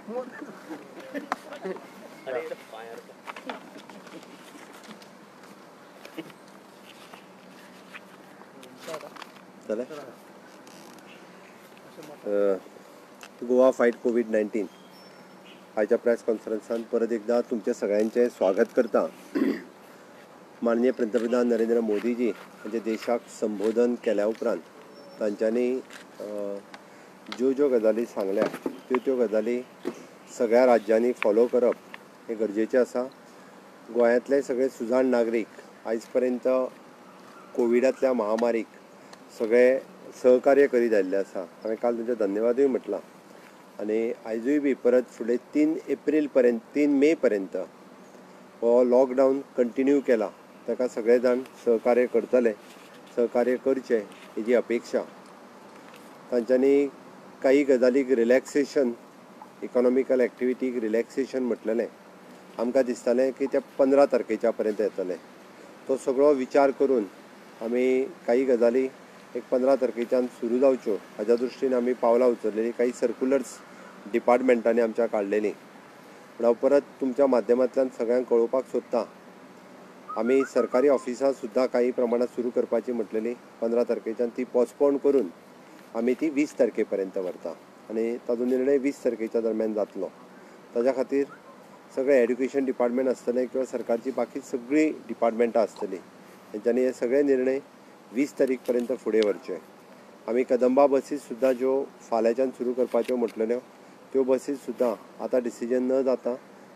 चले गोवा फायट कोवीड-19 आयच्या प्रेस कॉन्फरन्सान परत एकदा तुमचे सगळ्यांचे स्वागत करता। माननीय पंतप्रधान नरेंद्र मोदीजी हांचे देशाक संबोधन केल्या उपरांत तांच्यांनी ज्यो ज्यो गजाली सांगल्या त्यो त्यो गजाली सगळ्या राज्यांनी फॉलो करप हें गरजेचें आसा। गोंयांतले सगळे सुजाण नागरीक आयज पर्यंत कोविडांतल्या महामारीक सगळे सहकार्य करीत आयिल्ले आसा। हांवें काल तुमचें धन्यवादूय म्हटलां आनी आयजूय बी परत फुडें 3 एप्रील पर्यंत 3 मे पर्यंत हो लॉकडावन कंटिन्यू केला, ताका सगळे जाण सहकार्य करतले, सहकार्य करचें हेजी अपेक्षा। तांच्यांनी काही गजालीक रिलॅक्सेशन, इकॉनॉमिकल एक्टिविटीक रिलॅक्सेशन म्हटलेलें, आमकां दिसतालें की ते 15 तारखेच्या पर्यंत येतले। तो सगळो विचार करून आमी काही गजाली एक 15 तारखेच्यान सुरू जावच्यो हाज्या दृश्टीन आमी पावलां उचललेलीं, काही सर्कुलर्स डिपार्टमेंटांनी आमच्या काडलेलीं। पूण हांव परत तुमच्या माध्यमांतल्यान सगळ्यांक कळोवपाक सोदतां, आमी सरकारी ऑफिसां सुद्दां काही प्रमाणांत सुरू करपाची म्हटलेली 15 तारखेच्यान ती पोस्टपोन करून आमी ती 20 तारखे पर्यंत व्हरता आनी ताजो निर्णय 20 तारखेच्या दरम्यान जातलो। ताज्या खातीर सगळें एड्युकेशन डिपार्टमेंट आसतलें किंवा सरकारची बाकी सगळीं डिपार्टमेंटां आसतलीं, तेंच्यांनी हे सगळे निर्णय 20 तारीख पर्यंत फुडें व्हरचे। आमी कदंबा बसीस सुद्दां ज्यो फाल्यांच्यान सुरू करपाच्यो म्हटलेल्यो त्यो बसीस सुद्दां आतां डिसिजन न जाता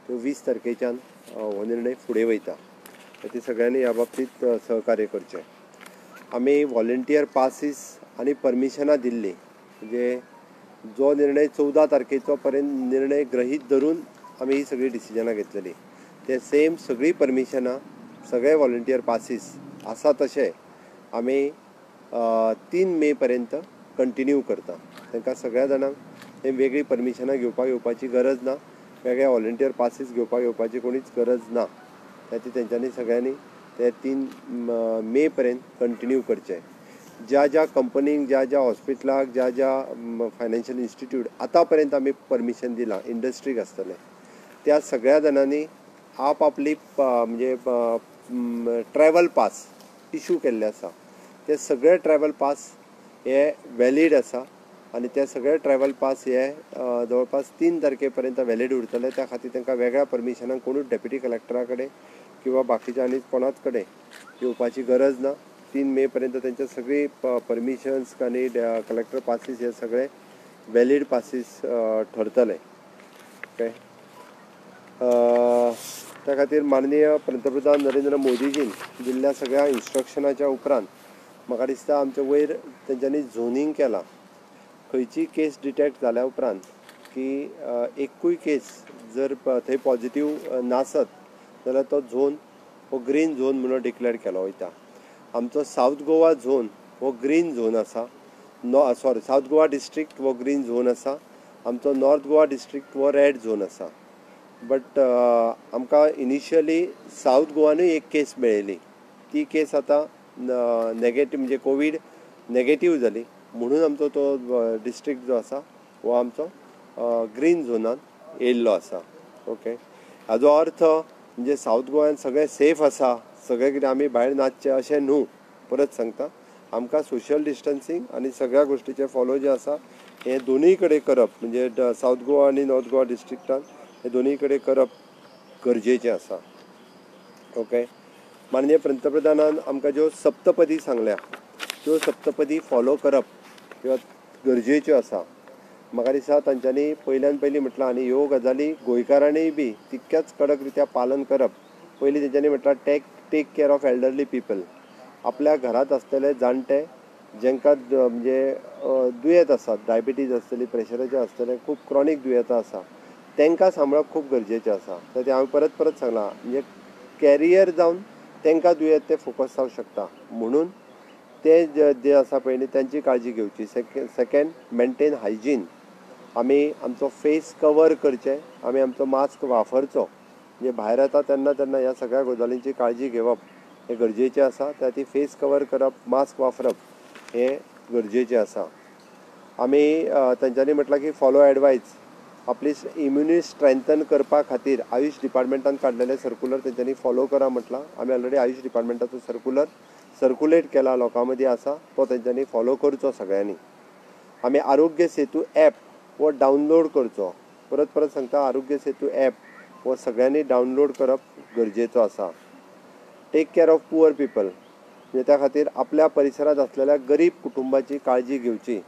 त्यो 20 तारखेच्यान हो निर्णय फुडें वयता, ती सगळ्यांनी ह्या बाबतींत सहकार्य करचें। आमी व्हॉलंटियर पासीस आनी परमिशनां दिल्लीं, म्हणजे जो निर्णय 14 तारखेचो पर्यंत निर्णय गृहीत धरून आमी ही सगळीं डिसिजनां घेतलेलीं, ते सेम सगळीं परमिशनां सगळे व्हॉलंटियर पासीस आसा तशें आमी 3 मे पर्यंत कंटिन्यू करता। तांकां सगळ्या जाणांक हे वेगळीं परमिशनां घेवपाक येवपाची गरज ना, वेगळे व्हॉलंटियर पासीस घेवपाक येवपाची कोणीच गरज ना। त्या तेंच्यांनी सगळ्यांनी ते 3 मे पर्यंत कंटिन्यू करचें। ज्या ज्या कंपनींक, ज्या ज्या हॉस्पिटलाक, ज्या ज्या फायनान्शियल इन्स्टिट्यूट आतां पर्यंत आमी परमिशन दिलां इंडस्ट्रीक आसतलें, त्या सगळ्या जाणांनी आप आपली म्हणजे ट्रॅवल पास इशू केल्ले आसा, ते सगळे ट्रॅवल पास हे व्हॅलीड आसा आनी ते सगळे ट्रॅवल पास हे जवळपास 3 तारखे पर्यंत व्हॅलीड उरतले। त्या खातीर तांकां वेगळ्या परमिशनाक कोणूच डेप्युटी कलेक्टरा कडेन किंवा बाकीच्या आनी कोणाच कडेन येवपाची गरज ना। 3 मे पर्यंत तेंचे सगळी परमिशन्स आनी कलेक्टर पासीस हे सगळे व्हॅलीड पासीस ठरतले। ओके, त्या खातीर माननीय पंतप्रधान नरेंद्र मोदीजीन दिल्ल्या सगळ्या इन्स्ट्रक्शनाच्या उपरांत म्हाका दिसता आमचे वयर तेंच्यांनी झोनींग केलां। खंयची केस डिटेक्ट जाल्या उपरांत की एकूय केस जर थंय पॉझिटीव नासत जाल्यार तो झोन हो ग्रीन झोन म्हणून डिक्लेअर केलो वयता। आमचो सावथ गोवा झोन हो ग्रीन झोन आसा, सॉरी सावथ गोवा डिस्ट्रिक्ट हो ग्रीन झोन आसा, आमचो नॉर्थ गोवा डिस्ट्रिक्ट हो रेड झोन आसा। बट आमकां इनिशियली सावथ गोवानूय एक केस मेळिल्ली, ती केस आतां नेगेटीव म्हणजे कोवीड नेगेटीव जाली म्हणून आमचो तो डिस्ट्रिक्ट जो आसा हो आमचो ग्रीन झोनान येयल्लो आसा। ओके, हाजो अर्थ म्हणजे सावथ गोव्यान सगळें सेफ आसा, सगळें कितें आमी भायर नाचचें अशें न्हू। परत सांगता, आमकां सोशल डिस्टन्सींग आनी सगळ्या गोश्टीचें फॉलो जें आसा हें दोनूय कडेन करप, म्हणजे सावथ गोवा आनी नॉर्थ गोवा डिस्ट्रिक्टान हे दोनूय कडेन करप गरजेचें आसा। ओके, माननीय पंतप्रधानान आमकां ज्यो सप्तपदी सांगल्या त्यो सप्तपदी फॉलो करप किंवा गरजेच्यो आसा। म्हाका दिसता तांच्यांनी पयल्यान पयलीं म्हटलां आनी ह्यो गजाली गोंयकारांनीय बी तितक्याच कडक रित्या पालन करप। पयलीं तेंच्यांनी म्हटलां take care of elderly people, आपल्या घरांत आसतले जाणटे जेंकां म्हणजे दुयेंत आसात, डायबिटीज आसतली, प्रेशराचें आसतलें, खूब क्रॉनीक दुयेंतां आसा, तांकां सांबाळप खूब गरजेचें आसा। तर तें हांवें परत परत सांगलां, म्हणजे कॅरियर जावन तांकां दुयेंत तें फोकस जावंक शकता, म्हणून ते जे आसा पळय न्ही तांची काळजी घेवची। सेकंड, मेंटेन हायजीन, आमी आमचो फेस कवर करचें, आमी आमचो मास्क वापरचो, म्हणजे भायर येता तेन्ना तेन्ना ह्या सगळ्या गजालींची काळजी घेवप हें गरजेचें आसा। त्या खातीर फेस कवर करप, मास्क वापरप हें गरजेचें आसा। आमी तांच्यांनी म्हटलां की फॉलो एडवायज, आपली इम्युनिटी स्ट्रेंथन करपा खातीर आयुष डिपार्टमेंटान काडलेलें सर्कुलर तेंच्यांनी फॉलो करा म्हटलां. आमी ऑलरेडी आयुष डिपार्टमेंटाचो सर्कुलर सर्कुलेट केला, लोकां मदीं आसा, तो तेंच्यांनी फॉलो करचो सगळ्यांनी. आमी आरोग्य सेतू एप हो डावनलोड करचो. परत परत सांगता, आरोग्य सेतू एप हो सगळ्यांनी डावनलोड करप गरजेचो आसा. Take care of poor people, म्हणजे त्या खातीर आपल्या परिसरांत आसलेल्या गरीब कुटुंबाची काळजी घेवची.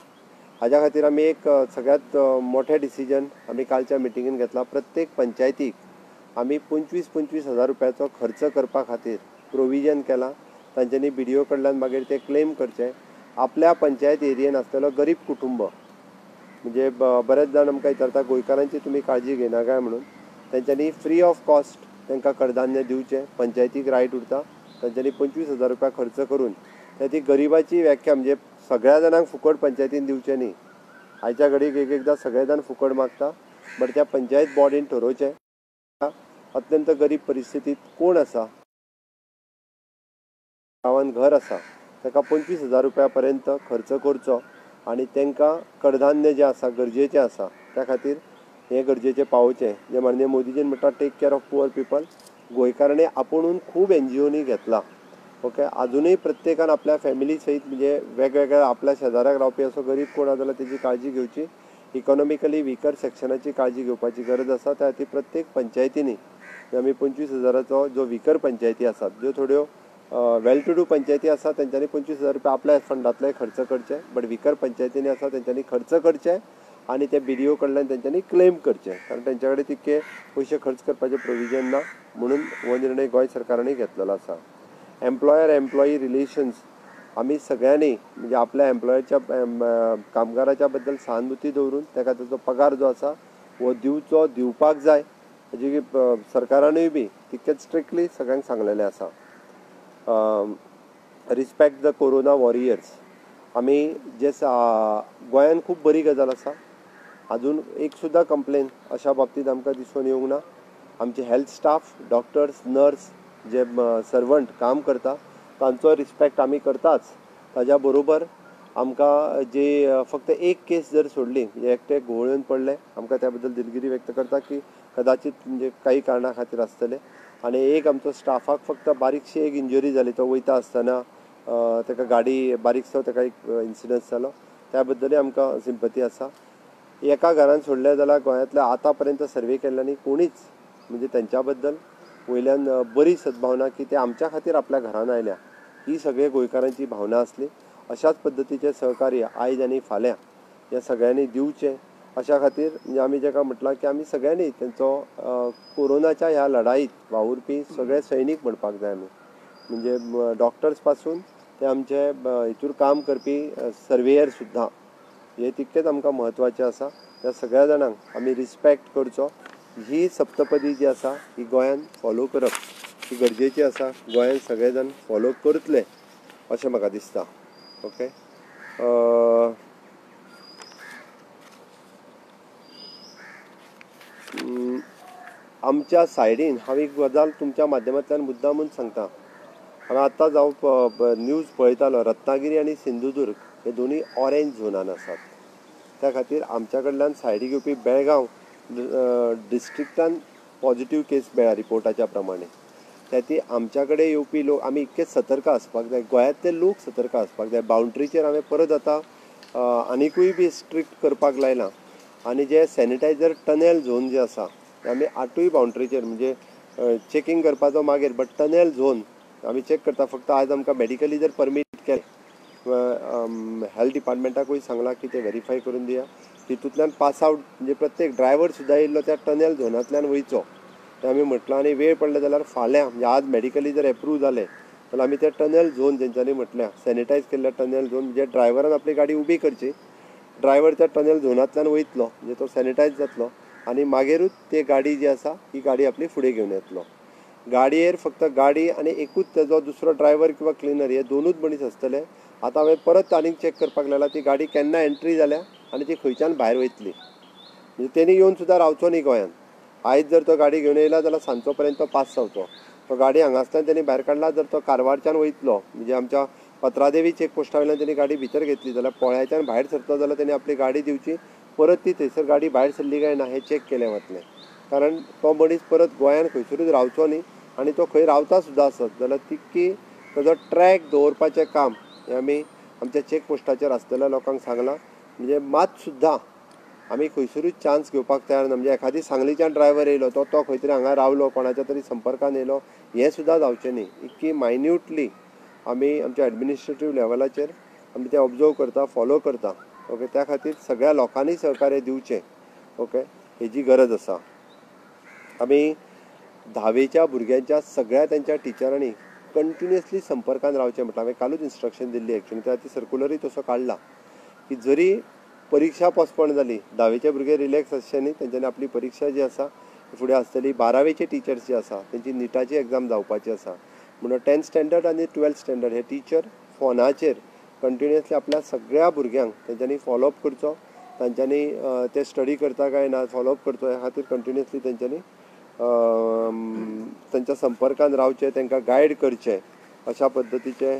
हाज्या खातीर आमी एक सगळ्यांत मोठें डिसिजन आमी कालच्या मिटिंगेन घेतला. प्रत्येक पंचायतीक आमी 25-25 हजार रुपयाचो खर्च करपा खातीर प्रोविजन केलां. तांच्यांनी बी डी ओ कडल्यान मागीर ते क्लेम करचे. आपल्या पंचायत एरियेन आसलेलो गरीब कुटुंब, म्हणजे बरेच जाण आमकां विचारता गोंयकारांची तुमी काळजी घेयना काय म्हणून, तेंच्यांनी फ्री ऑफ कॉस्ट तांकां कडधान्य दिवचें. पंचायतीक रायट उरता, तांच्यांनी 25 हजार रुपया खर्च करून ती गरिबाची व्याख्या, म्हणजे सगळ्या जाणांक फुकट पंचायतीन दिवचें न्ही. आयच्या घडयेक एक एकदां सगळे जाण फुकट मागता, बट त्या पंचायत बॉडीन ठरोवचें अत्यंत गरीब परिस्थितींत कोण आसा, गांवांत घर आसा, ताका 25 हजार रुपया पर्यंत खर्च करचो आनी तांकां कडधान्य जें आसा गरजेचें आसा त्या खातीर हें गरजेचें पावोवचें. जें माननीय मोदीजीन म्हणटा take care of poor people, गोंयकारांनी आपुणून खूब एन जी ओनी घेतला. ओके, आजुनूय प्रत्येकान आपल्या फॅमिली सयत, म्हणजे वेगवेगळ्या आपल्या शेजाऱ्याक रावपी असो गरीब कोण आसा जाल्यार तेजी काळजी घेवची. इकॉनॉमिकली विकर सेक्शनाची काळजी घेवपाची गरज आसा. त्या खातीर प्रत्येक पंचायतींनी आमी 25 हजाराचो जो विकर पंचायती आसात, ज्यो थोड्यो वेल टू do पंचायती आसा तेंच्यांनी 25 हजार रुपया आपल्या फंडांतले खर्च करचे, बट विकर पंचायतींनी आसा तेंच्यांनी खर्च करचे आनी ते बी डी ओ कडल्यान तेंच्यांनी क्लेम करचे, कारण तेंच्या कडेन तितके पयशे खर्च करपाचें प्रोविजन ना. म्हणून हो निर्णय गोंय सरकारानूय घेतलेलो आसा. एम्प्लॉयर एम्प्लॉई रिलेशन्स आमी सगळ्यांनी, म्हणजे आपल्या एम्प्लॉयरच्या कामगाराच्या बद्दल सहानुभूती दवरून ताका ताचो पगार जो आसा हो दिवचो, दिवपाक जाय, हाजी सरकारानूय बी तितकेच स्ट्रिक्टली सगळ्यांक सांगलेलें आसा. रिस्पेक्ट the corona warriors, आमी जे गोंयान खूब बरी गजाल आसा, आजून एक सुद्दां कंप्लेन अशा बाबतींत आमकां दिसून येवंक ना. आमचे हेल्थ स्टाफ, डॉक्टर्स, नर्स जे सर्वंट काम करता तांचो रिस्पेक्ट आमी करताच. ताज्या बरोबर आमकां जे फक्त एक केस जर सोडली, म्हणजे एकटे घुंवळून पडले, आमकां त्या बद्दल दिलगिरी व्यक्त करता की कदाचित म्हणजे काही कारणा खातीर आसतले. आनी एक आमचो स्टाफाक फक्त बारीकशी एक इंजरी जाली, तो वयता आसतना ताका गाडी बारीकसो ताका एक इन्सिडंट जालो, त्या बद्दलय आमकां सिंपती आसा. एका घरान सोडलें जाल्यार गोंयांतल्या आतां पर्यंत सर्वे केल्ल्यांनी कोणीच म्हणजे तेंच्या बद्दल वयल्यान बरी सद्भावना की ते आमच्या खातीर आपल्या घरान आयल्या, ही सगळे गोंयकारांची भावना आसली. अशाच पद्दतीचें सहकार्य आयज आनी फाल्यां ह्या सगळ्यांनी दिवचें अशा खातीर म्हणजे आमी जेका म्हटलां की आमी सगळ्यांनी तेंचो कोरोनाच्या ह्या लढाईत वावुरपी सगळे सैनीक म्हणपाक जाय आमी, म्हणजे डॉक्टर्स पासून ते आमचे हितूर काम करपी सर्वेयर सुद्दां, हे तितकेच आमकां म्हत्वाचें आसा. त्या सगळ्या जाणांक आमी रिस्पेक्ट करचो. ही सप्तपदी जी आसा ही गोंयान फॉलो करप ही गरजेची आसा. गोंयान सगळे जाण फॉलो करतले अशें म्हाका दिसता. ओके, आमच्या सायडीन हांव एक गजाल तुमच्या माध्यमांतल्यान मुद्दामून सांगता. हांवें आत्तांच हांव न्यूज पळयतालो, रत्नागिरी आनी सिंधुदुर्ग हे दोनूय ऑरेंज झोनान आसात. त्या खातीर आमच्या कडल्यान सायडी घेवपी बेळगांव डिस्ट्रिक्टान पॉझिटिव्ह केस मेळ्ळा रिपोर्टाच्या प्रमाणे. त्या ती आमच्या कडेन येवपी लोक आमी इतकेच सतर्क आसपाक जाय, गोंयांतले लोक सतर्क आसपाक जाय. बावंड्रीचेर हांवें परत आतां आनिकूय बी स्ट्रिक्ट करपाक लायलां. आनी जे सॅनिटायझर टनेल झोन जे आसा ते आमी 8ूय बावंड्रीचेर म्हणजे चॅकिंग करपाचो मागीर, बट टनेल झोन आमी चॅक करता. फक्त आयज आमकां मेडिकली जर परमीट केलें, हेल्थ डिपार्टमेंटाकूय सांगलां की ते व्हेरीफाय करून दिया. तितूंतल्यान पास आवट म्हणजे प्रत्येक ड्रायव्हर सुद्दां येयल्लो त्या टनेल झोनांतल्यान वयचो तें आमी म्हटलां. आनी वेळ पडलो जाल्यार फाल्यां म्हणजे आज मेडिकली जर एप्रूव जालें जाल्यार आमी ते टनेल झोन तेंच्यांनी म्हटल्या सॅनिटायज केल्ल्या टनेल झोन, म्हणजे ड्रायव्हरान आपली गाडी उबी करची, ड्रायव्हर त्या टनेल झोनांतल्यान वयतलो म्हणजे तो सॅनिटायज जातलो आनी मागीरूच ते गाडी जी आसा ही गाडी आपली फुडें घेवन येतलो. गाडयेर फक्त गाडी आनी एकूच तेजो दुसरो ड्रायव्हर किंवा क्लिनर हे दोनूच मनीस आसतले. आतां हांवें परत आनीक चॅक करपाक लागला ती गाडी केन्ना एंट्री जाल्या आनी ती खंयच्यान भायर वयतली, म्हणजे तेणी येवन सुद्दां रावचो न्ही गोंयांत. आयज जर तो गाडी घेवन येयला जाल्यार सांजचो पर्यंत तो पास जावचो. तो गाडी हांगासल्यान तेणी भायर काडला, जर तो कारवारच्यान वयतलो म्हणजे आमच्या पत्रादेवी चेक पोस्टा वयल्यान तेणी गाडी भितर घेतली जाल्यार पोळ्याच्यान भायर सरतलो जाल्यार तेणी आपली गाडी दिवची, परत ती थंयसर गाडी भायर सरली काय ना हें चॅक केलें वतलें, कारण तो मनीस परत गोंयान खंयसरूच रावचो न्ही आनी तो खंय रावता सुद्दां आसत जाल्यार तितकी ताजो ट्रॅक दवरपाचें काम हें आमी आमच्या चॅक पोस्टाचेर आसतल्या लोकांक सांगलां. म्हणजे मात सुद्दां आमी खंयसरूच चान्स घेवपाक तयार ना. म्हणजे एखादी सांगलीच्यान ड्रायव्हर येयलो तो तो खंय तरी हांगा रावलो, कोणाच्या तरी संपर्कान येयलो, हें सुद्दां जावचें न्ही. इतकी मायन्युटली आमी आमच्या एडमिनिस्ट्रेटीव लेवलाचेर आमी तें ऑब्जर्व करता, फॉलो करता. ओके, त्या खातीर सगळ्या लोकांनी सहकार्य दिवचें. ओके, हेजी गरज आसा. आमी धावेच्या भुरग्यांच्या सगळ्या तेंच्या टिचरांनी कंटिन्युअसली संपर्कान रावचें म्हटल्यार हांवें कालूच इन्स्ट्रक्शन दिल्ली एक्चुअली, त्या खातीर सर्कुलरूय तसो काडला की जरी परिक्षा पोस्टपोन जाली धावेचे भुरगे रिलॅक्स आसचे न्ही, तेंच्यांनी आपली परिक्षा जी आसा फुडें आसतली. बारावेचे टिचर्स जे आसा तेंची निटाची एग्जाम जावपाची आसा, म्हणून 10th standard आनी 12th standard हे टिचर फोनाचेर कंटिन्युअसली आपल्या सगळ्या भुरग्यांक तेंच्यांनी फॉलोअप करचो, तांच्यांनी ते स्टडी करता काय ना फॉलोअप करचो, ह्या खातीर कंटिन्युअसली तेंच्यांनी तांच्या संपर्कान रावचें, तांकां गायड करचें, अशा पद्दतीचे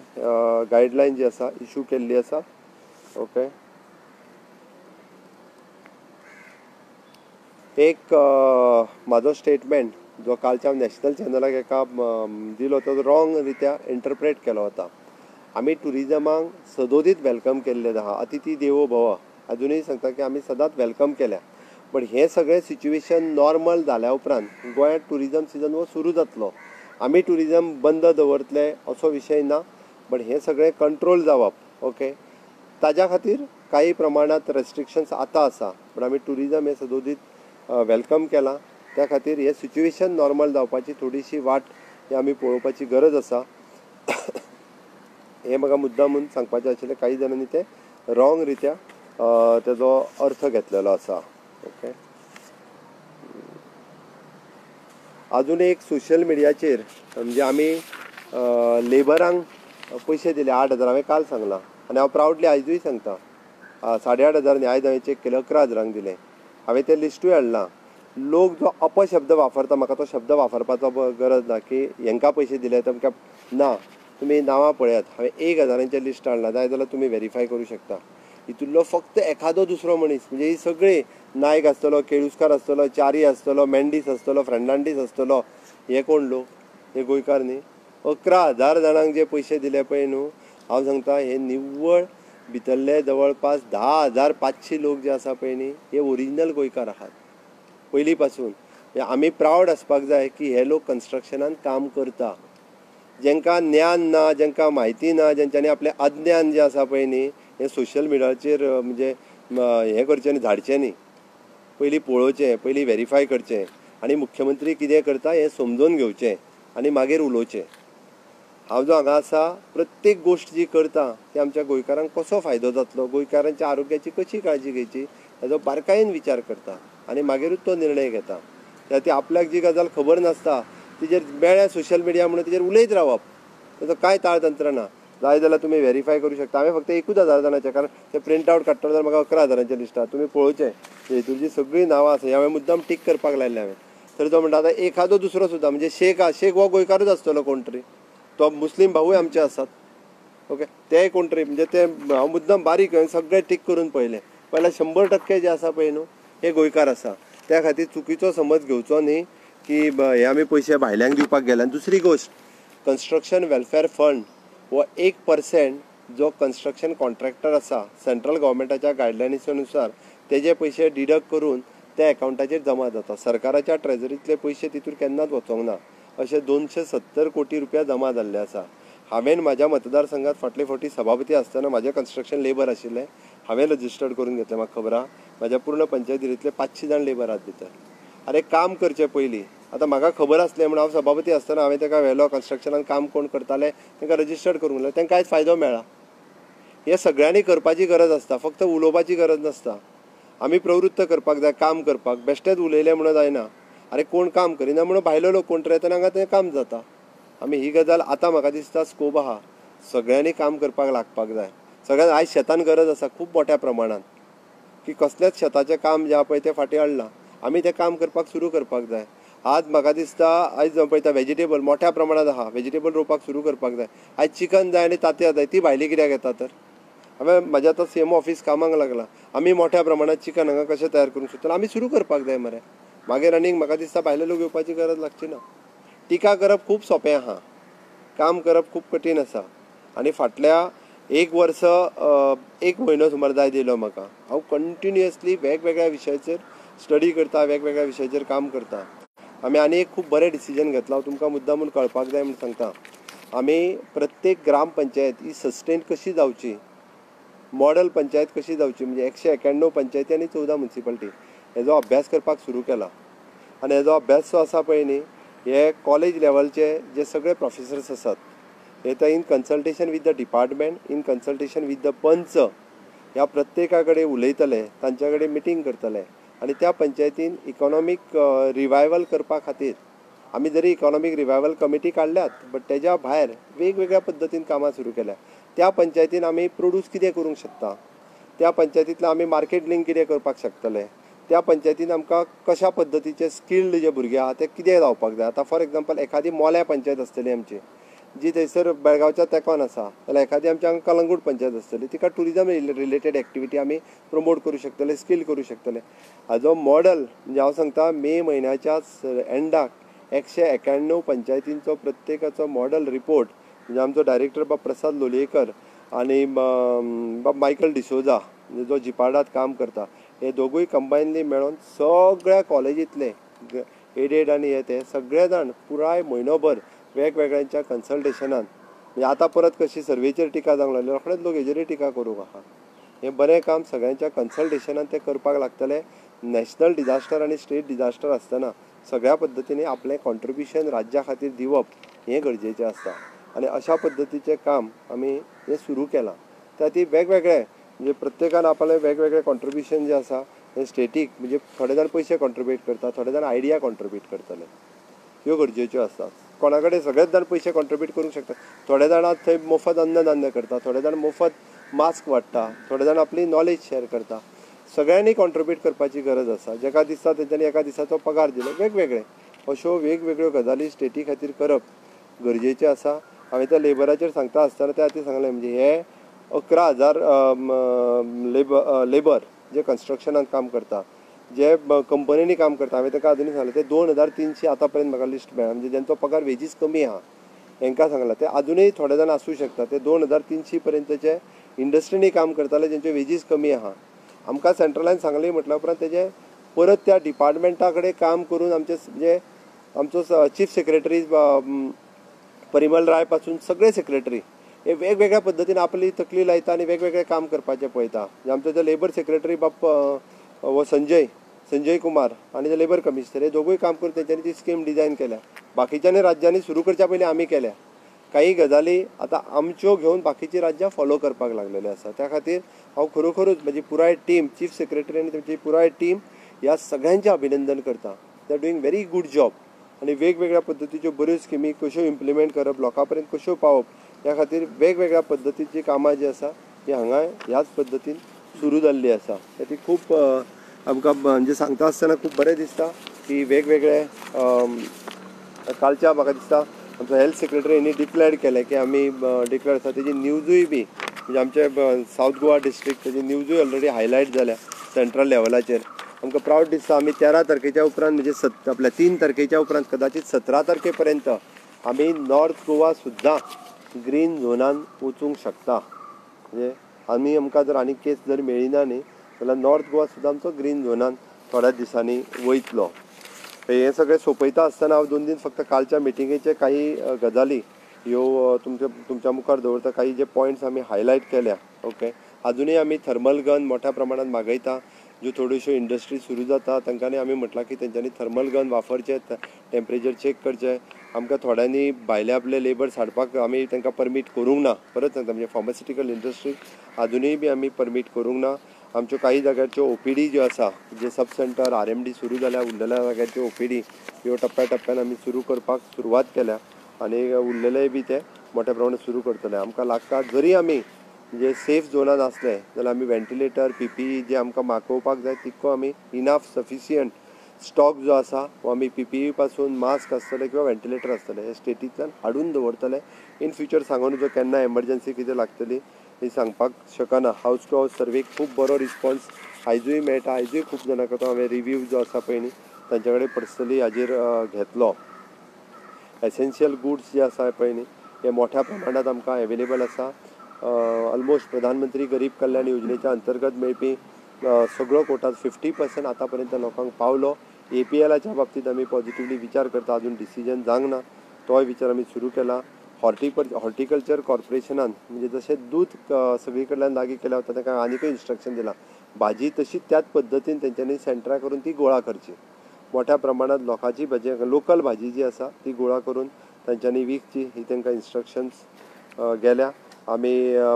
गायडलायन जी आसा इशू केल्ली आसा. ओके, एक म्हाजो स्टेटमेंट जो कालच्या नॅशनल चॅनलाक एका दिलो तो रॉंग रित्या इंटरप्रेट केलो वता. आमी ट्युरिजमाक सदोदीत welcome केल्लें आहा, अतिथी देवो भव अजुनूय सांगता की आमी सदांच welcome केल्या. बट हें सगळें सिच्युएशन नॉर्मल जाल्या उपरांत गोंयांत ट्युरिजम सिजन हो सुरू जातलो. आमी ट्युरिजम बंद दवरतले असो विशय ना, बट हें सगळें कंट्रोल जावप. ओके, ताज्या खातीर काही प्रमाणांत रेस्ट्रिक्शन्स आतां आसा, बट आमी ट्युरिजम हें सदोदीत welcome केलां. त्या खातीर हें सिच्युएशन नॉर्मल जावपाची थोडीशी वाट ही आमी पळोवपाची गरज आसा. हें म्हाका मुद्दाम म्हूण सांगपाचें आशिल्लें, काही जाणांनी तें रॉंग रित्या तेजो अर्थ घेतलेलो आसा. ओके, अजून एक सोशल मिडियाचेर म्हणजे आमी लेबरांक पयशे दिले 8,000, हांवें काल सांगलां आनी हांव प्रावडली आयजूय सांगता, 8,500 न्ही, आयज हांवें चॅक केलें 11,000 दिलें. हांवें तें लिस्टूय हाडलां. लोक जो अपशब्द वापरता म्हाका तो शब्द वापरपाचो गरज ना की हेंकां पयशे दिले तुमकां ना, तुमी नांवां पळयात. हांवें 1,000 लिस्ट हाडलां, जाय जाल्यार तुमी वेरीफाय करूं शकता. हितूंतलो फक्त एखादो दुसरो मनीस म्हणजे ही सगळी नायक आसतलो, केळुस्कार आसतलो, च्यारी आसतलो, मेंडीस आसतलो, फर्नांडीस आसतलो, हे कोण लोक? हे गोंयकार न्ही. 11,000 जाणांक जे पयशे दिले पळय न्हू, हांव सांगता हे निव्वळ भितरले जवळपास 10,500 लोक जे आसा पळय न्ही, हे ओरिजिनल गोंयकार आहात पयलीं पासून. आमी प्रावड आसपाक जाय की हे लोक कन्स्ट्रक्शनान काम करता. जेंकां ज्ञान ना, जेंकां म्हायती ना, जेंच्यांनी आपलें अज्ञान जें आसा पळय न्ही हें सोशल मिडियाचेर म्हणजे हें करचें न्ही, धाडचें न्ही. पयलीं पळोवचें, पयलीं वेरीफाय करचें आनी मुख्यमंत्री कितें करता हें समजून घेवचें आनी मागीर उलोवचें. हांव जो हांगा आसा प्रत्येक गोश्ट जी करता ती आमच्या गोंयकारांक कसो फायदो जातलो, गोंयकारांच्या आरोग्याची कशी काळजी घेवची हेजो बारकायेन विचार करता आनी मागीरूच तो निर्णय घेता. त्या ती आपल्याक जी गजाल खबर नासता तिजेर मेळ्ळ्या सोशल मिडिया म्हणून तिजेर उलयत रावप ताचो कांय ताळतंत्र ना. जाय जाल्यार तुमी वेरीफाय करूं शकता. हांवें फक्त 1,000 जाणांचें, कारण ते प्रिंट आवट काडटलो जाल्यार म्हाका 11,000 लिस्ट आसा, तुमी पळोवचें हितून जी सगळीं नांवां आसा हांवें मुद्दाम टीक करपाक लायल्लें. हांवें तरी तो म्हणटा आतां एखादो दुसरो सुद्दां म्हणजे शेख आसा, शेख हो गोंयकारूच आसतलो कोण तरी, तो मुस्लीम भावूय आमचे आसात. ओके, ते कोण तरी म्हणजे ते हांव मुद्दाम बारीक सगळें टीक करून पळयलें, पयल्यार 100% जे आसा पळय न्हू हे गोंयकार आसा. त्या खातीर चुकीचो समज घेवचो न्ही की हे आमी पयशे भायल्यांक दिवपाक गेले. आनी दुसरी गोश्ट, कन्स्ट्रक्शन वेलफेअर फंड हो 1% जो कन्स्ट्रक्शन कॉन्ट्रॅक्टर आसा सेंट्रल गव्हर्मेंटाच्या गायडलायन्सा नुसार तेजे पयशे डिडक्ट करून त्या एकावंटाचेर जमा जाता. सरकाराच्या ट्रेजरींतले पयशे तितूर केन्नाच वचोंक ना. अशे 270 कोटी रुपया जमा जाल्ले आसा. हांवें म्हाज्या मतदारसंघात फाटले फावटी सभापती आसतना म्हाजें कन्स्ट्रक्शन लेबर आशिल्लें, हांवें रजिस्टर्ड करून घेतलें. म्हाका खबर आहा म्हाज्या पूर्ण पंचायतींतले 500 जाण लेबर आहात भितर. आरे काम करचें पयलीं. आतां म्हाका खबर आसलें म्हणून हांव सभापती आसतना हांवें ताका व्हेलो, कन्स्ट्रक्शनान काम कोण करताले तांकां रजिस्टर्ड करूंक लागलें, तांकां आयज फायदो मेळ्ळा. हें सगळ्यांनी करपाची गरज आसता, फक्त उलोवपाची गरज नासता. आमी प्रवृत्त करपाक जाय काम करपाक. बेश्टेच उलयलें म्हणून जायना. आरे कोण काम करिना म्हणून भायलो लोक कोण तरी येतना हांगा तें काम जाता. आमी ही गजाल आतां म्हाका दिसता स्कोप आहा, सगळ्यांनी काम करपाक लागपाक जाय. सगळ्यांक आयज शेतान गरज आसा खूब मोठ्या प्रमाणान, की कसलेंच शेताचें काम जें आहा पळय तें फाटीं हाडलां, आमी तें काम करपाक सुरू करपाक जाय. आज म्हाका दिसता आयज पळयता वेजिटेबल मोठ्या प्रमाणांत आहा, वेजिटेबल रोवपाक सुरू करपाक जाय. आयज चिकन जाय आनी तांतयां जाय, ती भायली कित्याक येता तर? हांवें म्हाज्या आतां सी एम ऑफीस कामाक लागलां, आमी मोठ्या प्रमाणात चिकन हांगा कशें तयार करूंक शकतले आमी सुरू करपाक जाय मरे. मागीर आनीक म्हाका दिसता भायले लोक येवपाची गरज लागची ना. टिका करप खूब सोंपें आहा, काम करप खूब कठीण आसा. आनी फाटल्या एक वर्स एक म्हयनो सुमार जायत येयलो म्हाका, हांव कंटिन्युअसली वेगवेगळ्या विशयाचेर स्टडी करता, वेगवेगळ्या विशयाचेर काम करता. आमी आनी एक खूब बरें डिसिजन घेतलां, हांव तुमकां मुद्दाम म्हूण कळपाक जाय म्हूण सांगता. आमी प्रत्येक ग्रामपंचायत ही सस्टेन कशी जावची, मॉडल पंचायत कशी जावची, म्हणजे 191 पंचायती आनी 14 मुन्सिपालिटी हेजो अभ्यास करपाक सुरू केला. आनी हेजो अभ्यास जो आसा पळय न्ही, हे कॉलेज लेवलचे जे सगळे प्रोफेसर्स आसात हे ते in consultation with the department, in consultation with the panch, ह्या प्रत्येका कडेन उलयतले, तांच्या कडेन मिटींग करतले. आनी त्या पंचायतीन इकॉनॉमीक रिवायवल करपा खातीर आमी जरी इकॉनॉमीक रिवायवल कमिटी काडल्यात, बट तेज्या भायर वेगवेगळ्या पद्दतीन कामां सुरू केल्या. त्या पंचायतीन आमी प्रोड्यूस कितें करूंक शकता, त्या पंचायतींतल्यान आमी मार्केट लिंक कितें करपाक शकतले, त्या पंचायतीन आमकां कशा पद्दतीचे स्किल्ड जे भुरगे आहा ते कितें जावपाक जाय. आतां फॉर एग्जाम्पल एखादी मोल्या पंचायत आसतली आमची, जी थंयसर बेळगांवच्या तेंकोन आसा, जाल्यार एखादी आमच्या हांगा कलंगूट पंचायत आसतली, तिका टुरिजम रिलेटेड एक्टिविटी आमी प्रमोट करूं शकतले, स्कील करूं शकतले. हाजो मॉडल म्हणजे हांव सांगता मे म्हयन्याच्या एंडाक 191 पंचायतींचो प्रत्येकाचो मॉडल रिपोर्ट, म्हणजे आमचो डायरेक्टर बाब प्रसाद लोलयेकर आनी बाब मायकल डिसोजा म्हणजे जो जिपार्डात काम करता, हे दोगूय कंबायनली मेळोन सगळ्या कॉलेजींतले एडेड आनी हे ते सगळे जाण पुराय म्हयनोभर वेगवेगळ्यांच्या कन्सल्टेशनान, म्हणजे आतां परत कशी सर्वेचेर टिका जावंक लागली, रोखडेच लोक हेजेरूय टिका करूंक आहा. हें बरें काम सगळ्यांच्या कन्सल्टेशनान तें करपाक लागतलें. नॅशनल डिजास्टर आनी स्टेट डिजास्टर आसतना सगळ्या पद्दतींनी आपलें कॉन्ट्रिब्युशन राज्या खातीर दिवप हें गरजेचें आसता. आनी अशा पद्दतीचें काम आमी हें सुरू केलां. त्या खातीर वेगवेगळे म्हणजे प्रत्येकान आपलें वेगवेगळें कॉन्ट्रिब्युशन जें आसा हें स्टेटीक, म्हणजे थोडे जाण पयशे कॉन्ट्रिब्यूट करता, थोडे जाण आयडिया कॉन्ट्रिब्यूट करतले, ह्यो गरजेच्यो आसता. कोणा कडेन सगळेच जाण पयशे कॉन्ट्रिब्यूट करूंक शकता, थोडे जाणां थंय मोफत अन्नधान्य करता, थोडे जाण मोफत मास्क वांट्टा, थोडे जाण आपली नॉलेज शेअर करता. सगळ्यांनी कॉन्ट्रिब्यूट करपाची गरज आसा. जेका दिसता तेंच्यांनी एका दिसाचो पगार दिलो, वेगवेगळे अश्यो वेगवेगळ्यो गजाली स्टेटी खातीर करप गरजेचें आसा. हांवें त्या लेबराचेर सांगता आसतना त्या खातीर सांगलें, म्हणजे हे 11,000 लेबर जे कन्स्ट्रक्शनान काम करता, जे कंपनींनी काम करता, हांवें ताका अजुनूय सांगलें ते 2,300 आतां पर्यंत म्हाका लिस्ट मेळ्ळा, म्हणजे जेंचो पगार वेजीस कमी आहा हेंकां सांगलां. ते अजुनूय थोडे जाण आसूं शकता, ते 2,300 पर्यंतचे इंडस्ट्रींनी काम करताले जेंचे वेजीस कमी आहा. आमकां सेंट्रलान सांगलें म्हटल्या उपरांत तेजें परत त्या डिपार्टमेंटा कडेन काम करून आमचे म्हणजे आमचो चीफ सेक्रेटरी परिमल राय पासून सगळे सेक्रेटरी हे वेगवेगळ्या पद्दतीन आपली तकली लायता आनी वेगवेगळें काम करपाचें पळयता. म्हणजे आमचो जो लेबर सेक्रेटरी बाब हो संजय कुमार आनी जे लेबर कमिशनर हे दोगूय काम करून तेंच्यांनी ती स्कीम डिजायन केल्या. बाकीच्यांनी राज्यांनी सुरू करच्या पयलीं आमी केल्या. काही गजाली आतां आमच्यो घेवन बाकीची राज्यां फॉलो करपाक लागलेली आसा. त्या खातीर हांव खरोखरूच म्हजी पुराय टीम, चीफ सेक्रेटरी आनी तांची पुराय टीम ह्या सगळ्यांचें अभिनंदन करता. They are doing very good job. आनी वेगवेगळ्या पद्दतीच्यो बऱ्यो स्किमी कश्यो इम्प्लिमेंट करप, लोकां पर्यंत कश्यो पावप ह्या खातीर वेगवेगळ्या पद्दतीची कामां जी आसा ती हांगा ह्याच पद्दतीन सुरू जाल्ली आसा. ती खूब आमकां म्हणजे सांगता आसतना खूब बरें दिसता की वेगवेगळे कालच्या म्हाका दिसता आमचो हेल्थ सेक्रेटरी यांनी डिक्लेअर केलें की आमी डिक्लेअर आसा. तेजी न्यूजूय बी म्हणजे आमचे सावथ गोवा डिस्ट्रिक्ट तेजी न्यूजूय ऑलरेडी हायलायट जाल्या सेंट्रल लेवलाचेर. आमकां प्रावड दिसता आमी 13 तारखेच्या उपरांत म्हणजे आपल्या 3 तारखेच्या उपरांत कदाचित 17 तारखे पर्यंत आमी नॉर्थ गोवा सुद्दां ग्रीन झोनान वचूंक शकता. म्हणजे आमी आमकां जर आनी केस जर मेळ्ळी ना न्ही जाल्यार नॉर्थ गोवा सुद्दां आमचो ग्रीन झोनान थोड्या दिसांनी वयतलो. हें सगळें सोंपयता आसतना हांव 2 दीस फक्त कालच्या मिटिंगेचे काही गजाली ह्यो तुमच्या मुखार दवरता. काही जे पॉयंट्स आमी हायलायट केल्या. ओके, अजुनूय आमी थर्मल गन मोठ्या प्रमाणात मागयता. ज्यो थोड्योश्यो इंडस्ट्री सुरू जाता तांकां आमी म्हटलां की तेंच्यांनी थर्मल गन वापरचें, टेम्परेचर चॅक करचें. आमकां थोड्यांनी भायले आपले लेबर्स हाडपाक आमी तांकां परमीट करूंक ना. परत सांगता, म्हणजे फार्मास्युटिकल इंडस्ट्री अजुनूय बी आमी परमीट करूंक ना. आमच्यो काही जाग्याच्यो ओपीडी ज्यो आसा, जे सब सेंटर RMD सुरू जाल्या, उरलेल्या जाग्याच्यो ओपीडी ह्यो टप्प्या टप्प्यान आमी सुरू करपाक सुरवात केल्या आनी उरलेलेय बी ते मोठ्या प्रमाणात सुरू करतले. आमकां लागता जरी आमी म्हणजे सेफ झोनान आसले जाल्यार आमी व्हेंटिलेटर, PPE जे आमकां मागोवपाक जाय तितको आमी इनाफ सफिशियंट स्टॉक जो आसा हो आमी PPE पासून मास्क आसतले किंवा व्हेंटिलेटर आसतले हे स्टेटींतल्यान हाडून दवरतले. इन फ्युचर सांगून जो केन्ना एमर्जन्सी कितें लागतली हे सांगपाक शकना. हावज टू हावज सर्वेक खूब बरो रिस्पॉन्स आयजूय मेळटा. आयजूय खूब जाणां तो हांवें रिव्यू जो आसा पळय न्ही तांचे कडेन पर्सनली हाजेर घेतलो. एसेन्शियल गुड्स जे आसा पळय न्ही हे मोठ्या प्रमाणांत आमकां एवेलेबल आसा. ऑलमोस्ट प्रधानमंत्री गरीब कल्याण योजनेच्या अंतर्गत मेळपी सगळो कोटा 50% आतां पर्यंत लोकांक पावलो. APLाच्या बाबतींत आमी पॉझिटिवली विचार करता, अजून डिसिजन जावंक ना, तोय विचार आमी सुरू केला. हॉर्टिकल्चर कॉर्पोरेशनान म्हणजे जशें दूद सगळी कडल्यान लागीं केल्या वता तांकां आनीकय इन्स्ट्रक्शन दिलां, भाजी तशी त्याच पद्दतीन तेंच्यांनी सेंटरां करून ती गोळा करची. मोठ्या प्रमाणांत लोकांची भाजी, लोकल भाजी जी आसा ती गोळा करून तांच्यांनी विकची ही तांकां इन्स्ट्रक्शन्स गेल्या. आमी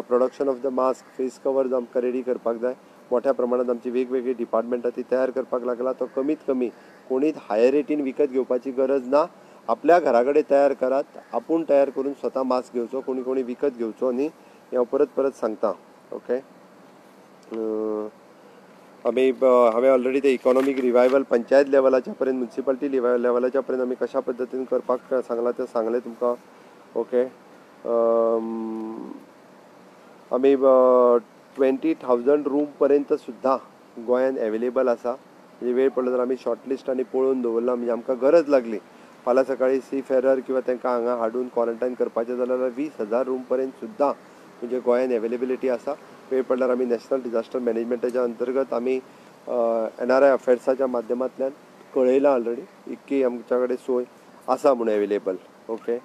production of the mask, face covers आमकां रेडी करपाक जाय. मोठ्या प्रमाणांत आमची वेगवेगळी डिपार्टमेंटां ती तयार करपाक लागला. तो कमीत कमी कोणीच हायर रेटीन विकत घेवपाची गरज ना, आपल्या घरा कडेन तयार करात, आपूण तयार करून स्वता मास्क घेवचो, कोणी कोणी विकत घेवचो न्ही, हें हांव परत परत सांगता. ओके, आमी हांवें ऑलरेडी ते इकॉनॉमीक रिवायवल पंचायत लेवलाच्या पर्यंत, म्युनिसिपालिटी लेवलाच्या पर्यंत आमी कशा पद्दतीन करपाक सांगलां तें सांगलें तुमकां. ओके, आमी 20,000 रूम पर्यंत सुद्दां गोंयान एवेलेबल आसा. म्हणजे वेळ पडलो जाल्यार आमी शॉर्ट लिस्ट आनी पळोवन दवरला, म्हणजे आमकां गरज लागली फाल्यां सकाळीं सी फेरर किंवा तांकां हांगा हाडून क्वॉरंटायन करपाचें जाल्यार 20,000 रूम पर्यंत सुद्दां म्हणजे गोंयान एवेलेबिलिटी आसा. वेळ पडल्यार आमी नॅशनल डिझास्टर मॅनेजमेंटाच्या अंतर्गत आमी NRI अफेर्साच्या माध्यमांतल्यान कळयलां ऑलरेडी इतकी आमच्या कडेन सोय आसा म्हणून एवेलेबल. ओके,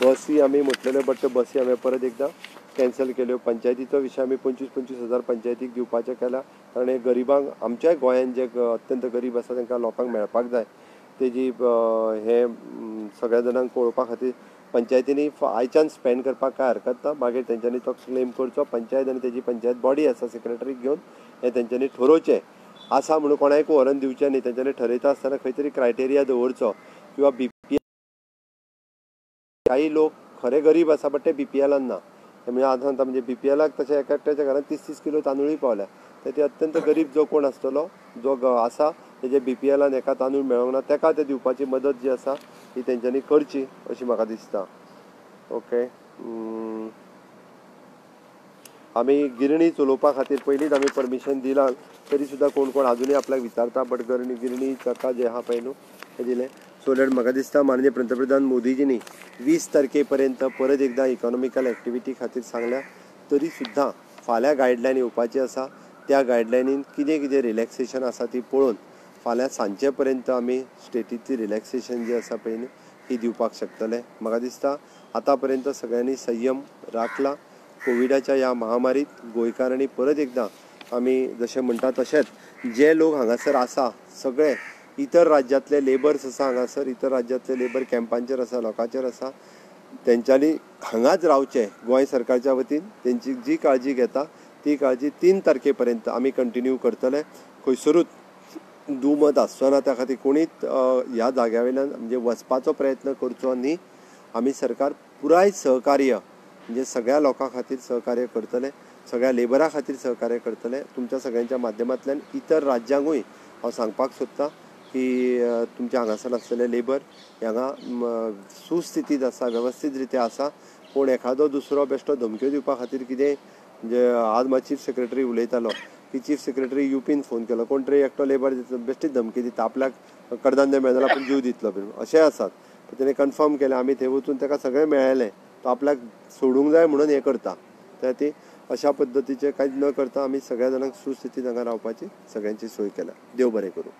बसी आमी म्हटलेल्यो, बट त्यो बसी हांवें परत एकदां कॅन्सल केल्यो. पंचायतीचो विशय आमी 25-25 हजार पंचायतीक दिवपाचें केला, कारण हे गरिबांक आमच्याय गोंयांत जे अत्यंत गरीब आसा तांकां लोकांक मेळपाक जाय. तेजी हें सगळ्या जाणांक पळोवपा खातीर पंचायतींनी आयच्यान स्पेंड करपाक कांय हरकत ना, मागीर तेंच्यांनी तो क्लेम करचो. पंचायत आनी तेजी पंचायत बॉडी आसा सेक्रेटरीक घेवन हें तेंच्यांनी ठरोवचें आसा म्हणून कोणाकूय व्हरून दिवचें न्ही. तेंच्यांनी ठरयता आसतना खंय तरी क्रायटेरिया दवरचो किंवा BPL, काही लोक खरे गरीब आसा बट ते BPLान ना, म्हणजे आतां सांगता म्हणजे BPLाक तशें एकट्याच्या घरांत 30-30 किलो तांदूळय पावल्या, तर ते अत्यंत गरीब जो कोण आसतलो जो आसा तेजे BPLान एका तांदूळ मेळोंक ना तेका ते दिवपाची मदत जी आसा ती तेंच्यांनी करची अशी म्हाका दिसता. ओके, आमी गिरणी चलोवपा खातीर पयलींच आमी परमिशन दिलां, तरी सुद्दां कोण कोण आजुनूय आपल्याक विचारता, बट गिरणी ताका जें आहा पळय न्हू तें दिलें. सो that म्हाका दिसता माननीय पंतप्रधान मोदीजींनी 20 तारखे पर्यंत परत एकदां इकॉनॉमिकल एक्टिविटी खातीर सांगल्या, तरी सुद्दां फाल्यां गायडलायन येवपाची आसा. त्या गायडलायनीन कितें कितें रिलॅक्सेशन आसा ती पळोवन फाल्यां सांजचे पर्यंत आमी स्टेटींतली रिलॅक्सेशन जी आसा पळय न्ही ती दिवपाक शकतले. म्हाका दिसता आतां पर्यंत सगळ्यांनी संयम राखला. कोविडाच्या ह्या महामारीत गोंयकारांनी परत एकदां आमी जशें म्हणटा तशेंच जे लोक हांगासर आसा सगळे इतर राज्यांतले लेबर्स आसा हांगासर, इतर राज्यांतले लेबर कॅम्पांचेर आसा, लोकांचेर आसा, तेंच्यांनी हांगाच रावचें. गोंय सरकारच्या वतीन तेंची जी काळजी घेता ती काळजी 3 तारखे पर्यंत आमी कंटिन्यू करतले. खंयसरूच दुमत आसचो ना, त्या खातीर कोणीच ह्या जाग्या वयल्यान म्हणजे वचपाचो प्रयत्न करचो न्ही. आमी सरकार पुराय सहकार्य म्हणजे सगळ्या लोकां खातीर सहकार्य करतले, सगळ्या लेबरा खातीर सहकार्य करतले. तुमच्या सगळ्यांच्या माध्यमांतल्यान इतर राज्यांकूय हांव सांगपाक सोदतां की तुमच्या हांगासर आसलेले लेबर हांगा सुस्थितींत आसा, वेवस्थीत रित्या आसा. पूण एखादो दुसरो बेश्टो धमक्यो दिवपा खातीर कितें म्हणजे आज म्हाका चीफ सेक्रेटरी उलयतालो की चीफ सेक्रेटरी युपीन फोन केलो, कोण तरी एकटो लेबर बेश्टीच धमकी दिता, आपल्याक कडधान्य मेळना आपूण जीव दितलो बीन अशेंय आसात. तेणें कन्फर्म केलें, आमी थंय वचून ताका सगळें मेळ्ळें, तो आपल्याक सोडूंक जाय म्हणून हें करता. त्या खातीर अशा पद्दतीचें कांयच न करता आमी सगळ्या जाणांक सुस्थितींत हांगा रावपाची सगळ्यांची सोय केल्या. देव बरें करूं.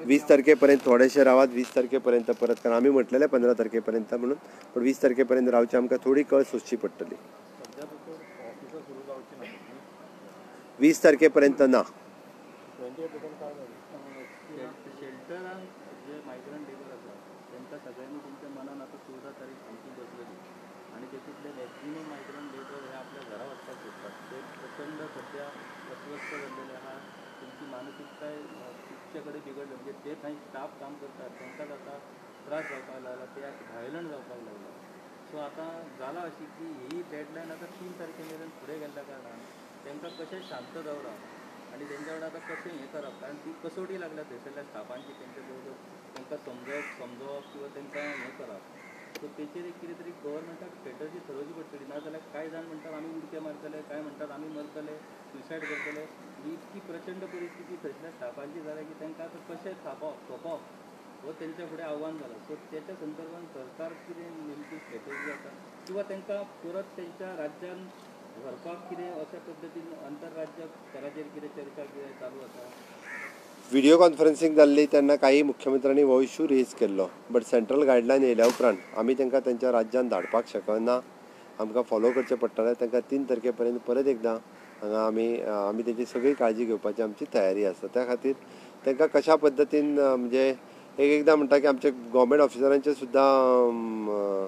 20 तारखे पर्यंत थोडेशे रावात, 20 तारखे पर्यंत परत, कारण आमी म्हटलेलें 15 तारखे पर्यंत म्हणून, पण 20 तारखे पर्यंत रावचें आमकां थोडी कळ सोंसची पडटली. 20 तारखे पर्यंत ना. शेल्टरान जे मायग्रंट लेबर आसा तांकां सगळ्यांनी तुमच्या मनान आतां 14 तारीख सामकी बसलेली आनी तेतूंतले मॅक्झिमम मायग्रंट लेबर हे आपल्या घरा वचपाक सोदतात. ते प्रचंड सद्या अस्वस्थ जाल्लेले आहा, तेंची मानसिकताय खुबशे कडेन बिगडले, म्हणजे ते थंय स्टाफ काम करतात तांकांच आतां त्रास जावपाक लागला, ते व्हायलंट जावपाक लागला. सो आतां जालां अशी की ही डेडलायन आतां 3 तारखे मेरेन फुडें गेल्ल्या कारणान तांकां कशें शांत दवरप आनी तेंच्या वांगडा आतां कशें हें करप, कारण ती कसोटी लागल्या थंयसरल्या स्टाफांची तेंच्या बरोबर. तांकां समजोवप किंवा तांकां हें करप. सो तेचेर एक कितें तरी गव्हर्मेंटाक स्ट्रेटजी थरोवची पडटली. नाजाल्यार कांय जाण म्हणटात आमी उडके मारतले, कांय म्हणटात आमी मरतले, सुसायड करतले. ही इतकी प्रचंड परिस्थिती थंयसल्या स्टाफांची जाल्या की तांकां आतां कशें सोंपोवप हो तेंच्या फुडें आव्हान जालां. सो तेच्या संदर्भान सरकार कितें नेमकी स्ट्रेटजी आसा किंवा तांकां परत तेंच्या राज्यान व्हरपाक कितें अशा पद्दतीन आंतरराज्य स्तराचेर कितें चर्चा कितें चालू आसा? व्हिडिओ कॉन्फरन्सिंग जाल्ली तेन्ना काही मुख्यमंत्र्यांनी हो इशू रेज केल्लो, बट सेंट्रल गायडलायन येयल्या उपरांत आमी तांकां तेंच्या राज्यान धाडपाक शकना, आमकां फॉलो करचें पडटलें. तांकां 3 तारखे पर्यंत परत एकदां हांगा आमी तेची सगळी काळजी घेवपाची आमची तयारी आसा. त्या खातीर तांकां कशा पद्दतीन म्हणजे एक एकदां म्हणटा की आमचे गव्हर्मेंट ऑफिसरांचे सुद्दां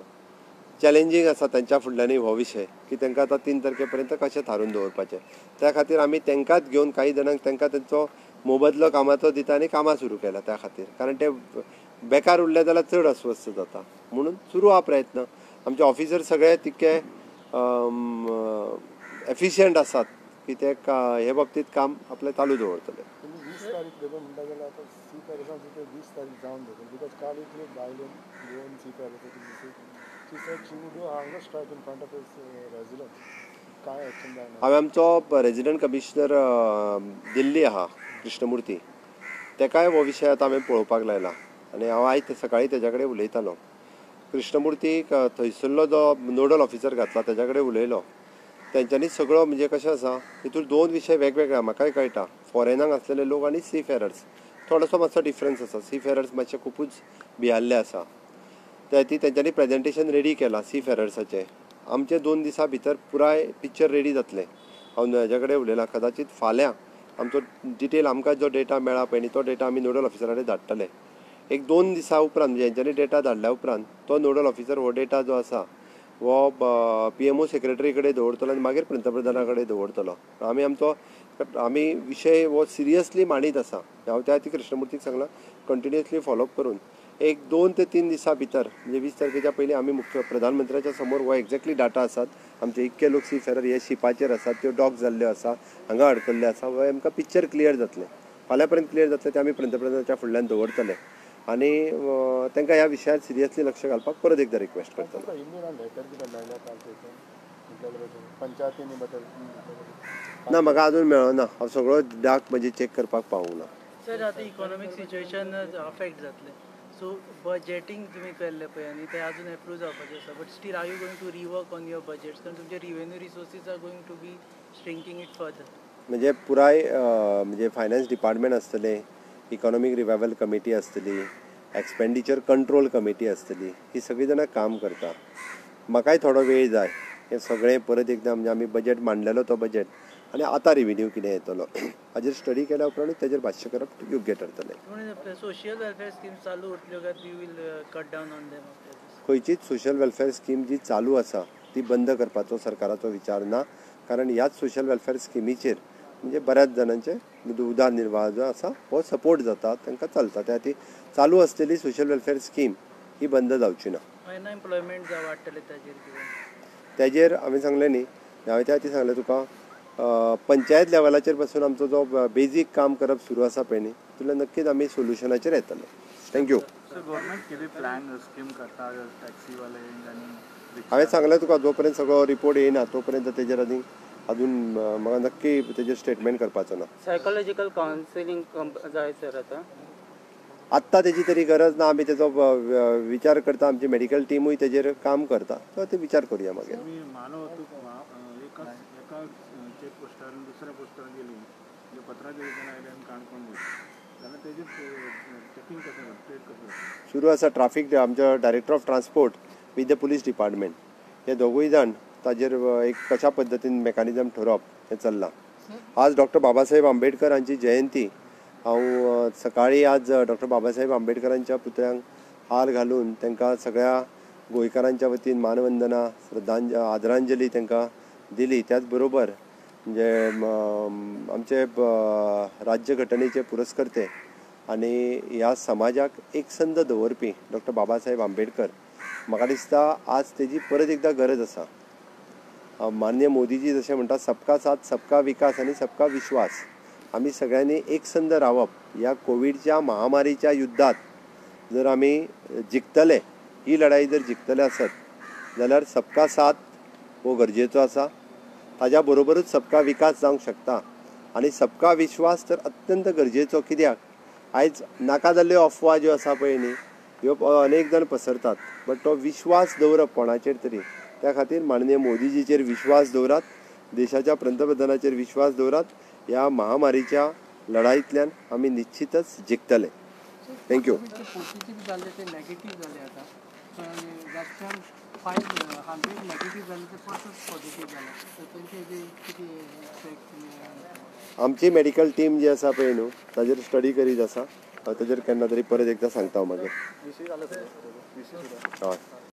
चॅलेंजींग आसा तांच्या फुडल्यानूय हो विशय की तांकां आतां 3 तारखे पर्यंत कशें थारून दवरपाचें. त्या खातीर आमी तांकांच घेवन काही जाणांक तांकां तेंचो मोबदलो कामाचो दिता आनी कामां सुरू केला त्या खातीर, कारण ते बेकार उरले जाल्यार चड अस्वस्थ जाता म्हणून सुरू आहा प्रयत्न. आमचे ऑफिसर सगळे तितके एफिशियंट आसात की ते हे बाबतींत काम आपलें चालू दवरतले. 20 तारीख लेगून म्हणटा जाल्यार आतां सी फेरसां 20 तारीख जावन जाता, because काल इतली बायलो गोवन सी फेरसां she said she would do a hunger strike in front of his residence. काय एक्शन जायना? हांवें आमचो रेजिडंट कमिशनर दिल्ली आहा कृष्णमूर्ती, तेकाय हो विशय आतां हांवें पळोवपाक लायला आनी हांव आयज सकाळीं तेज्या कडेन उलयतालो. कृष्णमूर्तीक थंयसरलो जो नोडल ऑफिसर घातला तेज्या कडेन उलयलो. तेंच्यांनी सगळो म्हणजे कशें आसा तितून 2 विशय वेगवेगळे म्हाकाय कळटा, फॉरेनाक आसलेले लोक आनी सी फेरर्स, थोडोसो मातसो डिफरन्स आसा. सी फेरर्स मातशे खुबूच भियाल्ले आसा, त्या खातीर तेंच्यांनी प्रेजेंटेशन रेडी केलां सी फेरर्साचें. आमचे 2 दिसां भितर पुराय पिक्चर रेडी जातलें. हांव हेज्या कडेन उलयलां, कदाचीत फाल्यां आमचो डिटेल आमकां जो डेटा मेळ्ळा पळय न्ही तो डेटा आमी नोडल ऑफिसरा कडेन धाडटले. एक 2 दिसां उपरांत म्हणजे हेंच्यांनी डेटा धाडल्या उपरांत तो नोडल ऑफिसर हो डेटा जो आसा हो PMO secretary कडेन दवरतलो आनी मागीर पंतप्रधाना कडेन दवरतलो. आमी आमचो आमी विशय हो सिरियसली मांडीत आसा. हांव त्या खातीर कृष्णमूर्तीक सांगलां कंटिन्युअसली फॉलोअप करून एक 2 ते 3 दिसां भितर म्हणजे 20 तारखेच्या पयलीं आमी मुख्य प्रधानमंत्र्याच्या समोर हो एक्झॅक्टली डाटा आसात, आमचे इतके लोक सी फेरर हे शिपाचेर आसात, त्यो डॉक जाल्ल्यो आसा, हांगा अडकल्ल्यो आसा, हो आमकां पिक्चर क्लियर जातलें. फाल्यां पर्यंत क्लियर जातलें तें आमी पंतप्रधानाच्या फुडल्यान दवरतले आनी तांकां ह्या विशयार सिरियसली लक्ष घालपाक परत एकदां रिक्वेस्ट करतलो. ना म्हाका अजून मेळना, हांव सगळो डाक म्हणजे चॅक करपाक पावूंक ना. सर आतां इकॉनॉमीक सिच्युएशन अफेक्ट जातलें, सो बजेटींग तुमी केल्लें पळय आनी तें अजून एप्रूव जावपाचें आसा, but still are you going to rework on your budgets, कारण तुमचे revenue resources are going to be shrinking it further? म्हणजे पुराय म्हणजे फायनान्स डिपार्टमेंट आसतलें, इकॉनॉमीक रिवायवल कमिटी आसतली, एक्सपेंडिचर कंट्रोल कमिटी आसतली, ही सगळीं जाणां काम करता. म्हाकाय थोडो वेळ जाय हें सगळें परत एकदां म्हणजे आमी बजेट मांडलेलो तो बजेट आनी आतां रिवेन्यू कितें येतलो हाजेर स्टडी केल्या उपरांत तेजेर भाश्य करप योग्य ठरतलें. सोशियल वेलफेअर स्कीम चालू उरतल्यो काय you will cut down on them? खंयचीच सोशल वेलफेअर स्कीम जी चालू आसा ती बंद करपाचो सरकाराचो विचार ना, कारण ह्याच सोशल वेलफेअर स्किमीचेर म्हणजे बऱ्याच जाणांचे उदरनिर्वाह जो आसा हो सपोर्ट जाता, तांकां चलता. त्या खातीर चालू आसलेली सोशल वेलफेअर स्कीम ही बंद जावची ना. अनएम्प्लॉयमेंट वाडटलें ताजेर कितें? तेजेर हांवें सांगलें न्ही, हांवें त्या खातीर सांगलें तुका पंचायत लेवलाचेर पासून आमचो जो बेजीक काम करप सुरू आसा पळय न्ही तितूंतल्यान नक्कीच आमी सोल्युशनाचेर येतले. Thank you. हांवें सांगलें तुका जो पर्यंत सगळो रिपोर्ट येयना तो पर्यंत तेजेर आनी अजून म्हाका नक्की तेजेर स्टेटमेंट करपाचो ना. सायकोलॉजिकल कावन्सिलींग जाय सर आतां? आत्तां तेजी तरी गरज ना, आमी तेजो विचार करता, आमची मेडिकल टिमूय तेजेर काम करता, सो ते विचार करुया मागीर. एका चेक पोस्टार दुसऱ्या पोस्टार गेली म्हणजे पत्राचे आयले आनी काणकोण गेली जाल्यार तेजेर चॅकिंग कशें जाता, ट्रेक कशें जाता? सुरू आसा ट्राफीक, आमचो director of transport with the police department हे दोगूय जाण ताजेर एक कशा पद्दतीन मेकॅनिजम ठरोवप हें चल्लां. आज डॉक्टर बाबासाहेब आंबेडकर हांची जयंती, हांव सकाळीं आज डॉक्टर बाबासाहेब आंबेडकरांच्या पुतळ्यांक हार घालून तांकां सगळ्या गोंयकारांच्या वतीन मानवंदना आदरांजली तांकां दिली. त्याच बरोबर म्हणजे आमचे राज्यघटनेचे पुरस्कर्ते आनी ह्या समाजाक एकसंध दवरपी डॉक्टर बाबासाहेब आंबेडकर, म्हाका दिसता आज तेजी परत एकदां गरज आसा. माननीय मोदीजी जशें म्हणटा सबका साथ सबका विकास आनी सबका विश्वास, आमी सगळ्यांनी एकसंध रावप. ह्या कोविडच्या महामारीच्या युद्धात जर आमी जिखतले, ही लढाई जर जिखतले आसत जाल्यार सबका साथ हो गरजेचो आसा. ताज्या बरोबरूच सबका विकास जावंक शकता आनी सबका विश्वास तर अत्यंत गरजेचो. कित्याक आयज नाका जाल्ल्यो अफवा ज्यो आसा पळय न्ही, ह्यो अनेक जाण पसरतात, बट तो विश्वास दवरप कोणाचेर तरी, त्या खातीर माननीय मोदीजीचेर विश्वास दवरात, देशाच्या पंतप्रधानाचेर विश्वास दवरात. ह्या महामारीच्या लढाईतल्यान आमी निश्चितच जिखतले. Thank you. Positive जाल्ले ते नेगेटीव जाले आतां, 500 नेगेटीव जाले ते परत पॉझिटिव्ह जाले, तर तेंचे जे कितें इफेक्ट? आमची मेडिकल टीम जी आसा पळय न्हू ताजेर स्टडी करीत आसा, ताजेर केन्ना तरी परत एकदां सांगता हांव मागीर. हय.